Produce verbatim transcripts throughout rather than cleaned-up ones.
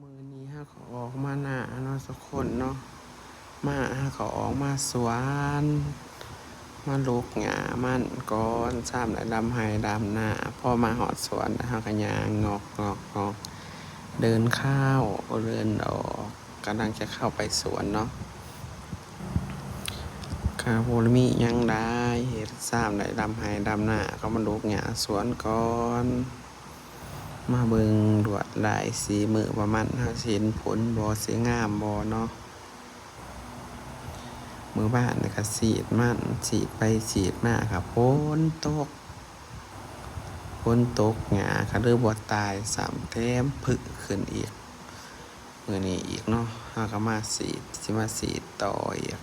มื้อนี้เฮาก็ออกมานาเนาะทุกคนเนาะ มาเฮาก็ออกมาสวน มาลูกหญ้ามันก่อน ซามได้ดำไฮ่ดำนา พอมาฮอดสวนแล้วเฮาก็ย่างงอกงอกงอก เดินเข้าเดินออก กำลังจะเข้าไปสวนเนาะ ก็บ่มีหยังหลาย เฮ็ดซามได้ดำไฮ่ดำนา ก็มาลูกหญ้าสวนก่อน มาเบิ่งลวดลายสีมือว่ามัน เฮาสิเห็นผลบ่ สิงามบ่เนาะ มื้อวานนี่ก็สีดมัน สีดไปสีดมาก็ฝนตก ฝนตกหญ้าก็เลยบ่ตายซ้ำ แถมผึขึ้นอีก มื้อนี้อีกเนาะ เฮาก็มาสีด สิมาสีดต่ออีก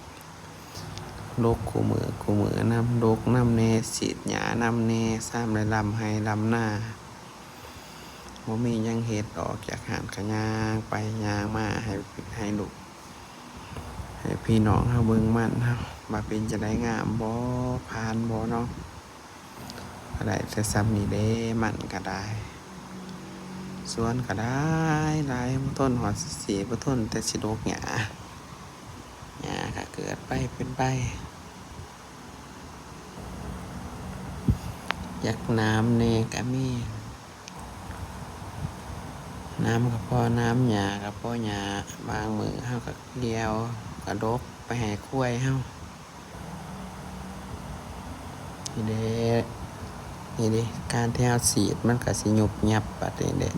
ดกคู่มื้อคู่มื้อนำ ดกนำแหน่ สีดหญ้านำแหน่ ซามได้ดำไฮ่ดำนา บ่มีหยังเฮ็ด ออกจากห้านก็ย่างไปย่างมา ให้ ให้ลูก ให้พี่น้องเฮาเบิ่งมันเฮา ว่าเป็นจั่งใด งามบ่ ผ่านบ่เนาะ ก็ได้แต่ส่ำนี้เด้ มันก็ได้ สวนก็ได้หลาย บ่ทนฮอดสิสีด บ่ทนแต่สิดกหญ้า หญ้าก็เกิดไปเป็นไป อยากหนามแหน่ก็มี หนามก็พอหนาม หญ้าก็พอหญ้า บางมื้อเฮาก็เกี่ยว ก็ดกไปให้ควายเฮา นี่เด้ นี่เด้ การที่เฮาสีดมันก็สิยุบยับบัดนี้เด้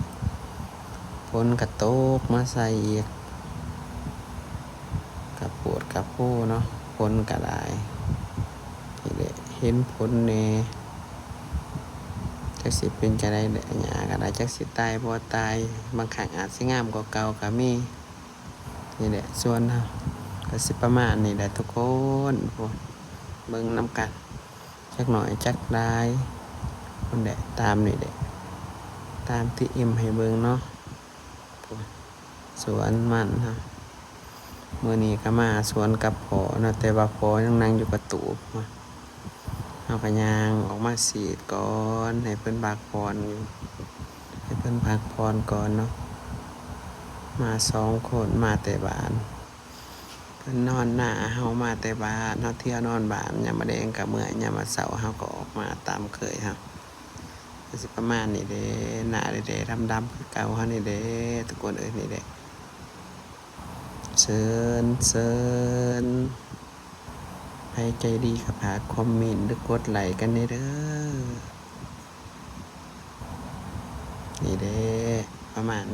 ฝนก็ตกมาใส่อีก กะโพดกะโพเนาะ ฝนก็หลาย นี่เด้ เห็นผลแหน่ จักสิเป็นจั่งใดเด้ หญ้าก็ได้ จักสิตายบ่ตาย บางครั้งอาจสิงามกว่าเก่าก็มี นี่แหละสวนเฮา ก็สิประมาณนี้แหละทุกคน โอ้ เบิ่งนำกัน จักหน่อยจักหลาย นั่นแหละ ตามนี่แหละ ตามที่เอ็มให้เบิ่งเนาะ โอ้ สวนมันเฮา มื้อนี้ก็มาสวนกับพ่อเนาะ แต่ว่าพ่อยังนั่งอยู่กระตูบเนาะ เฮาก็ย่างออกมาสีดก่อน ให้เพิ่นพักผ่อนอยู่ ให้เพิ่นพักผ่อนก่อนเนาะ มาสองคน มาแต่บ้าน เพิ่นนอนนา เฮามาแต่บ้าน เฮาเที่ยวนอนบ้าน ยามมื้อแลงก็เมือ ยามมื้อเช้าเฮาก็ออกมาตามเคยเฮา ก็สิประมาณนี้เด้ หน้าเด้ๆ ดำๆ คือเก่าเฮานี่เด้ ทุกคนเอ้ย นี่เด้ เชิญ เชิญ ไผใจดีก็ฝากคอมเมนต์หรือกดไลค์กันแหน่เด้อ นี่เด้ ประมาณ